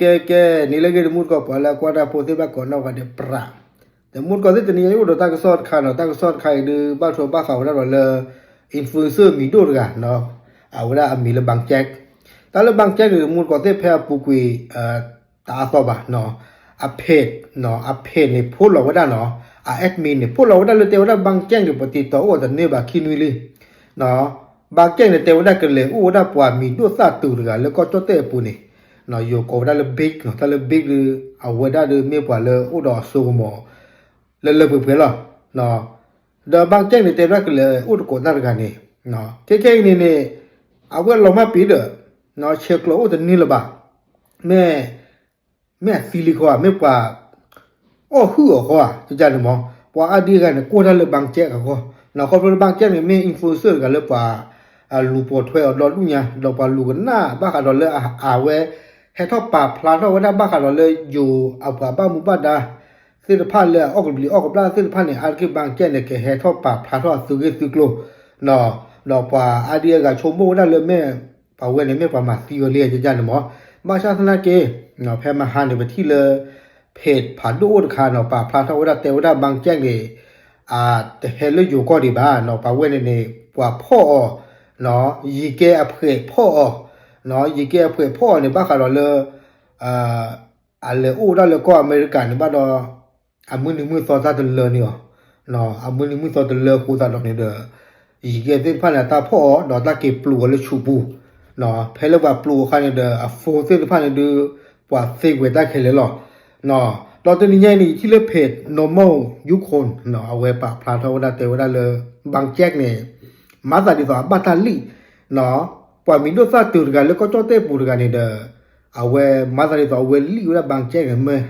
ကဲ ကဲ န့ၣ်လၢအဂ့ၢ် တမူတကိး ပှၤလၢအကွၢ်တၢ်ဖိသ့ၣ်တဖၣ်ကိးနီၢ်ဂၤဒဲး ပြး တမူတကိးသ့ၣ် တနံၤအံၤအိၣ်ဒီးတၢ်ကစီၣ်တခါနီၤ, တၢ်ကစီၣ်တခါအံၤဒုး ဘၣ်ထွဲဘၣ်ဃးဝဲဒၣ်ဒီးလၢ influencer မံၤဒိၣ်တဂၤနီၤ, အဝဲဒၣ်အမံၤလၢ ဘၣ်ကၠဲၣ်, တၢ်လၢ ဘၣ်ကၠဲၣ်န့ၣ် တမူတကိးသ့ၣ် ဖဲအပူၤကွံာ် တအါသီဘၣ်နီၤ, အ page နီၤ, အ page န့ၣ် post လီၤဝဲဒၣ်နီၤ, အ admin န့ၣ် post လီၤဝဲဒၣ်လၢတဲဝဲဒၣ် ဘၣ်ကၠဲၣ်န့ၣ် ပတံၤတီၤအိၣ်တန့ၢ်ဘၣ်ခံနွံလံ ဘၣ်ကၠဲၣ်န့ၣ် တဲဝဲဒၣ်ကလဲၤအိၣ်ဝဲဒၣ်ပှၤမံၤဒိၣ်သၣ်တုၤတဂၤလၢကီၢ်ကၠီၣ်တဲၣ်အပူၤန့ၣ်, ယိၤကိးဝဲဒၣ်လၢ Big နီၤ, တၢ်လၢ Big ဒုး အဝဲဒၣ်ဒုးမ့ၢ်ပှၤလၢအိၣ်ဒီးအစိကမီၤ လၢလၢပှဲၤပှဲၤလီၤ. ဒီးဘၣ်ကၠဲၣ်န့ၣ် တဲဝဲဒၣ်ကလဲၤအိၣ်သကိးတၢ်တဂၤန့ၣ်, ခဲခဲအံၤန့ၣ်န့ၣ် အဝဲလီၤမၢ်ပ့ၤဒီး ဆဲးကျိးအိၣ်တန့ၢ်လၢၤဘၣ်, မ့ၢ် မ့ၢ်အသံလံဃီဧါ, မ့ၢ်ပှၤ အီၣ်ဟုၣ်အီၤဃီဧါ, ကန့ၣ်မ့ၢ် ပှၤအါဒံအါဂၤန့ၣ် ကွၢ်တၢ်လၢ ဘၣ်ကၠဲၣ်အဂီၢ်, ခီဖျိလၢ ဘၣ်ကၠဲၣ်န့ၣ် မ့ၢ် influencer တဂၤလၢပှၤ လူၤပိာ်ထွဲအီၤဒီဒူၣ်ညါ, ဒီးပှၤလူၤကနၣ်ဘၣ်ဃးဒီးလၢအဝဲ ဟဲထီၣ်ပာ်ဖျါထီၣ်ဝဲဒၣ်ဘၣ်ဃးဒီးလၢယိၤအပှၤဘၣ်မူဘၣ်ဒါ သ့ၣ်တဖၣ်လၢအအီၣ်ကဘျံးအီၣ်ကဘျၣ်သ့ၣ်တဖၣ်န့ၣ် အါတက့ၢ် ဘၣ်ကၠဲၣ်န့ၣ် ကဟဲထီၣ်ပာ်ဖျါထီၣ်အသုးဂ့ၢ်သုးကျိၤ ဒီးပှၤအါဒံအါဂၤဆိကမိၣ်ဝဲဒၣ်လၢမ့ၢ် ပှၤဝဲန့ၣ်မ့ၢ်ပှၤမၤသံအီၤလံ ကန့ၣ်မ့ၢ်, ဘၣ်ဆၣ်သနာ်က့ ဖဲမဟါန့ၣ် ပထံၣ်လၢ page ဖးဒိၣ်အိၣ်တခါနီၤ ပာ်ဖျါထီၣ်ဝဲဒၣ်တဲဝဲဒၣ် ဘၣ်ကၠဲၣ်န့ၣ် တဟဲလၢယိၤကီၢ်ဒံးဘၣ်နီၤ, ပှၤဝဲန့ၣ်န့ၣ် ပှၤဖီၣ်အီၤ, ယံၤကဲအဖှဲးဖီၣ်အီၤ, ယံၤကဲအဖှဲးဖီၣ်အီၤန့ၣ် ဘၣ်ဃးဒီးလၢ အလဲၤအိၣ်ဝဲဒၣ်လၢကီၢ်အမဲရကၤန့ၣ်ဘၣ်ဒီး အမုၢ်နံၤမုၢ်သီတၢ်တလၢန့ၣ်အီၤ, အမုၢ်နံၤမုၢ်သီတလၢအဃိသတးဒီးန့ၣ်ဒီး ယံၤကဲသ့ၣ်တဖၣ်န့ၣ် အတၢ်ဖီၣ်အီၤ ဒီးတၢ်က့ၤပျိအီၤလၢဆူးပူၤ, ဖဲလၢပှၤပျိအခါန့ၣ်ဒီး အ phone သ့ၣ်တဖၣ်န့ၣ်ဒုး ပှၤသ့ကွံာ်တၢ်ခဲလၢာ်လီၤ. ဒီးတနံၤညါအံၤန့ၣ် ယထံၣ်လၢ page Normal Yukon အဝဲပာ်ဖျါထီၣ်ဝဲဒၣ်တဲဝဲဒၣ်လၢ ဘၣ်ကၠဲၣ်န့ၣ် မၤသးဒ်သိးအဘၣ်တၢ်လံၣ် ပှၤမံၤဒိၣ်သၣ်တုၤတဂၤလၢကီၢ်ကၠီၣ်တဲၣ်ပူၤတဂၤန့ၣ်ဒီး အဝဲမၤသးဒ်သိးအဝဲလံၣ်ဝဲဒၣ် ဘၣ်ကၠဲၣ်န့ၣ် မ့ၢ်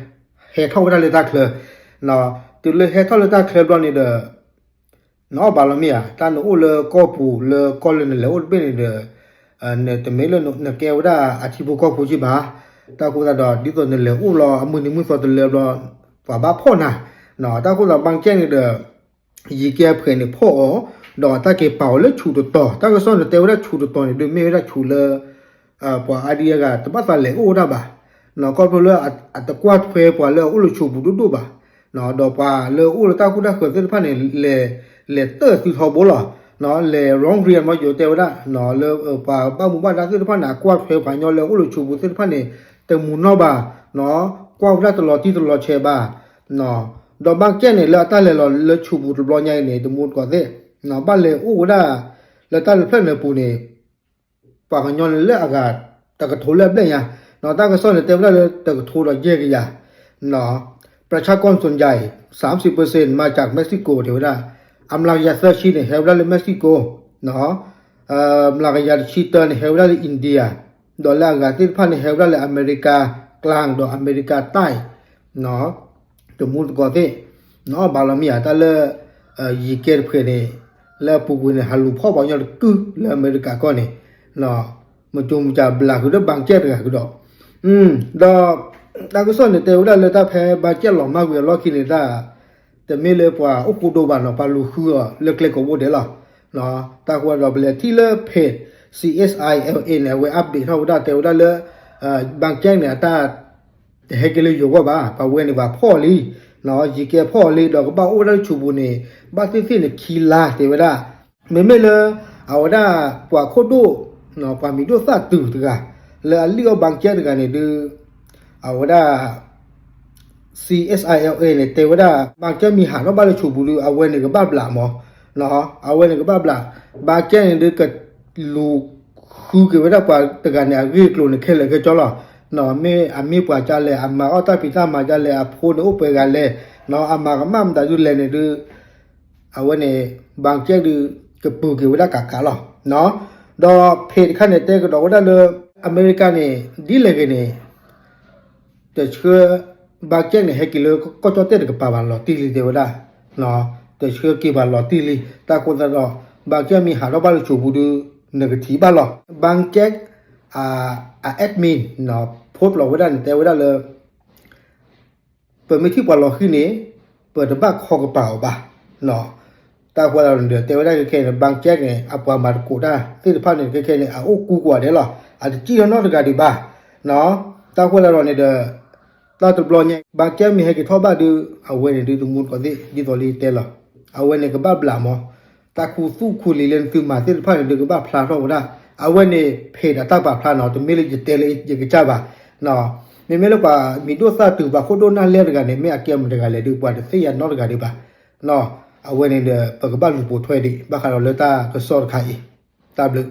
ဟဲထီၣ်ဝဲဒၣ်လၢတၢ်ချၢ, တုၤလၢဟဲထီၣ်လၢတၢ်ချၢဘျီန့ၣ်ဒီး နအီၣ်ဘၣ်လီၤမ့ၢ်ဧါ, တၢ်နအိၣ်လၢကီၢ်ပူၤလၢကီၢ်လၢနလဲၤအိၣ်တဘ့ၣ်န့ၣ်ဒီး နတမ့ၢ်လၢနကဲဝဲဒၣ်အထံဖိကီၢ်ဖိက့ဘၣ်, တၢ်ဃိသတးဒီး ဒ်သိးနလဲၤအိၣ်လီၤအမုၢ်နံၤမုၢ်သီတလၢဘျီ ပှၤဘၣ်ဖီၣ်နၤ, တၢ်ဃိသတး ဘၣ်ကၠဲၣ်န့ၣ်ဒီး ယံၤကဲအဖှဲးန့ၣ်ဖီၣ်အီၤ, ဒီးတၢ်က့ၤပာ်အီၤလၢဆူးတတီၤ, တၢ်ကစီၣ်န့ၣ်တဲဝဲဒၣ်ဆူးတတီၤန့ၣ် ဒုးမ့ၢ်ဝဲဒၣ်ဆူးလၢ ပှၤအါဒံအါဂၤတဘၣ်သးလဲၤအိၣ်ဝဲဒၣ်ဘၣ်, ခီဖျိလၢအတကွၢ်ထွဲပှၤလၢအအိၣ်လၢဆူးပူၤဒိၣ်ဒိၣ်ဘၣ်, ဒီးပှၤလၢအအိၣ်လၢတၢ်ဃူတၢ်ဃၢၤသ့ၣ်တဖၣ်န့ၣ် လဲၤ လဲၤတၢၢ်သုထီဘိလီၤ, လဲၤ ရောင်းရံ မ့ၢ်ယိၤတဲဝဲဒၣ် လၢပှၤဘၣ်မူဘၣ်ဒါသ့ၣ်တဖၣ်န့ၣ် အကွၢ်ထွဲပှၤကညီလၢအအိၣ်လၢဆူးပူၤသ့ၣ်တဖၣ်န့ၣ် တမူနီၢ်ဘၣ်, ကွၢ်ဝဲဒၣ်တလီၤတံၢ်တလီၤဆဲးဘၣ်, ဒီးဘၣ်ကၠဲၣ်န့ၣ် လၢအတၢ်လဲၤလီၤလၢဆူးပူၤတဘျီညါအံၤန့ၣ် တမူတကိးသ့ၣ် ဘၣ်လဲၤအိၣ်ဝဲဒၣ် လၢတၢ်လၢဖျၢၣ်န့ၣ်အပူၤန့ၣ် ပှၤကညီန့ၣ်လၢအဂၤ တကထိလၢအဘျဲၣ်ညါ, တၢ်ကစီၣ်န့ၣ်တဲဝဲဒၣ်လၢတကထိဒီးယဲၢ်ကယၤ, ประชากรส่วนใหญ่ สามสิบเปอร์เซ็นต์ มาจากเม็กซิโก တဲဝဲဒၣ်, အမျးကယၤသၢဆံန့ၣ် ဟဲဝဲဒၣ်လၢ Mexico မျးကယၤတဆံတၢန့ၣ် ဟဲဝဲဒၣ်လၢ India, ဒီးလၢအဂၤသ့ၣ်တဖၣ်န့ၣ် ဟဲဝဲဒၣ်လၢအမဲရကၤကျါဒီးအမဲရကၤတၢ် တမူတကိးသ့ၣ်, နအီၣ်ဘၣ်လီၤမ့ၢ်ဧါ, တၢ်လၢ ယံၤကဲတဖှဲးန့ၣ် လၢအပူၤကွံာ်န့ၣ် ဟးလူၤဖီၣ်ပှၤကညီတကုၢ်လၢအမဲရကၤကီၢ်န့ၣ်, မုၢ်ကၠိမုၢ်ကၠးဘျးဃုာ်ဒီး ဘၣ်ကၠဲၣ်တဂၤဃုာ်ဒီး, ဒီး တၢ်ကစီၣ်န့ၣ်တဲဝဲဒၣ်လၢတၢ်ဖဲဘၣ်ကၠဲၣ်လီၤမၢ်ကွံာ်အလီၢ်ခံန့ၣ် တၢ် တမ့ၢ်လၢပှၤအိၣ်ဃူဒိၣ်ဘၣ်နီၤ, ပှၤလူၤဃုအီၤလၢကျဲကိးဘိဒဲးလီၤ. တၢ်ဃိဒီးပလဲၤထံၣ်လၢ page C S I L A န့ၣ် အဝဲ update ထီၣ်ဝဲဒၣ်တဲဝဲဒၣ်လၢ ဘၣ်ကၠဲၣ်န့ၣ် အတၢ် တဟဲက့ၤလၢယိၤကီၢ်ဘၣ်, ပှၤဝဲန့ၣ်ပှၤဖီၣ်အီၤလံ, ယံၤကဲဖီၣ်အီၤလံ ဒီးကဘၣ်အိၣ်ဝဲဒၣ်လၢဆူးပူၤန့ၣ် ဘၣ်သ့ၣ်သ့ၣ်န့ၣ်ခံလါတဲဝဲဒၣ်, မ့မ့ၢ်လၢ အဝဲဒၣ်ပှၤခိၣ်ဒိၣ် ပှၤမံၤဒိၣ်သၣ်တုၤတဂၤ လၢအလံၣ်အီၣ်ဘၣ်ကၠဲၣ်တဂၤန့ၣ်ဒုး အဝဲဒၣ် C S I L A န့ၣ် တဲဝဲဒၣ် ဘၣ်ကၠဲၣ်မ့ၢ်ဟးထီၣ်ဘၣ်လၢဆူးပူၤဒုး အဝဲန့ၣ်ကဘၣ်ဘျးမး, အဝဲန့ၣ်ကဘၣ်ဘျး, ဘၣ်ကၠဲၣ်န့ၣ်ဒုး ကလူၤဃုက့ၤဝဲဒၣ်ပှၤတဂၤန့ၣ် အဂ့ၢ်အကျိၤန့ၣ် ခဲလၢာ်ခဲဆ့လီၤ. မ့ၢ်အမ့ၢ်ပှၤကလဲၣ်, အမၤအီၣ်တၢ်ဖံးတၢ်မၤကလဲၣ်, အဖိန့ၣ်အိၣ်ပှဲၤဂၤလဲၣ်, အမၤကမၣ်မတၤဒုးလဲၣ်န့ၣ်ဒုး အဝဲန့ၣ် ဘၣ်ကၠဲၣ်ဒုး ကပုာ်က့ၤဝဲဒၣ်ကးကးလီၤ. ဒီး page တခါန့ၣ် တဲကဒီးဝဲဒၣ်လၢ အမဲရကၤန့ၣ် ဒ်လဲၣ်ဂ့ၤန့ၣ် တဆှၢ ဘၣ်ကၠဲၣ်န့ၣ် ဟဲက့ၤလၢကီၢ်ကၠီၣ်တဲၣ်တကပၤဘၣ်လီၤတံၢ်လံတဲဝဲဒၣ်, တဆှၢက့ၤဘၣ်လီၤတံၢ်လံ, တၢ်ဃိသတးဒီး ဘၣ်ကၠဲၣ်မ့ၢ်ဟးထီၣ်ဘၣ်လၢဆူးပူၤဒုး နကထံၣ်ဘၣ်လီၤ. ဘၣ်ကၠဲၣ် အ admin post လီၤဝဲဒၣ်န့ၣ် တဲဝဲဒၣ်လၢ ပမ့ၢ်ထံၣ်ပှၤလီၤဃံၤန့ၣ် ပတဘၣ်ခီကပၤအီၤဘၣ်. တၢ်ဃိသတးဒီး တဲဝဲဒၣ်ခဲခဲန့ၣ် ဘၣ်ကၠဲၣ်န့ၣ် အပှၤမၤသကိးတၢ်သ့ၣ်တဖၣ်န့ၣ် ခဲခဲန့ၣ် အအိၣ်ကူကီးဒဲးလီၤ. အတစံၣ်ထီၣ်နီတဂၤဒံးဘၣ်. တၢ်ဃိလၢဒီးန့ၣ်ဒီး တၢ်တဘျီညါ ဘၣ်ကဲမ့ၢ်ဟဲက့ၤထီၣ်ဘၣ်ဒုး အဝဲန့ၣ်ဒုးတမူတကိးသ့ၣ် ဒ်သိးလၢယတဲလီၤ. အဝဲန့ၣ်ကဘၣ်ဘျးမး တၢ်ခူသူၣ်ခူလံၤလၢနသုမၤသ့ၣ်တဖၣ်န့ၣ်ဒုးကဘၣ်ဖျါထီၣ်ဝဲဒၣ်. အဝဲန့ၣ်ဖဲးဒီးတၢ်ပာ်ဖျါနီၤ တမ့ၢ်လၢယတဲလၢယကစၢ်ဘၣ်. မ့မ့ၢ်လၢပှၤမံၤဒိၣ်သၣ်တုၤပှၤခိၣ်ဒိၣ်နၢ်လဲတဂၤန့ၣ် မ့ၢ်အကဲမတၤတဂၤလဲၣ်ဒုး ပှၤတသ့ၣ်ညါနီတဂၤဒံးဘၣ်. အဝဲန့ၣ်ဒီး ပကဘၣ်လူၤပိာ်ထွဲဒံး ဘၣ်ဃးဒီးလၢတၢ်ကစီၣ်တခါအံၤ တၢ်ဘျုး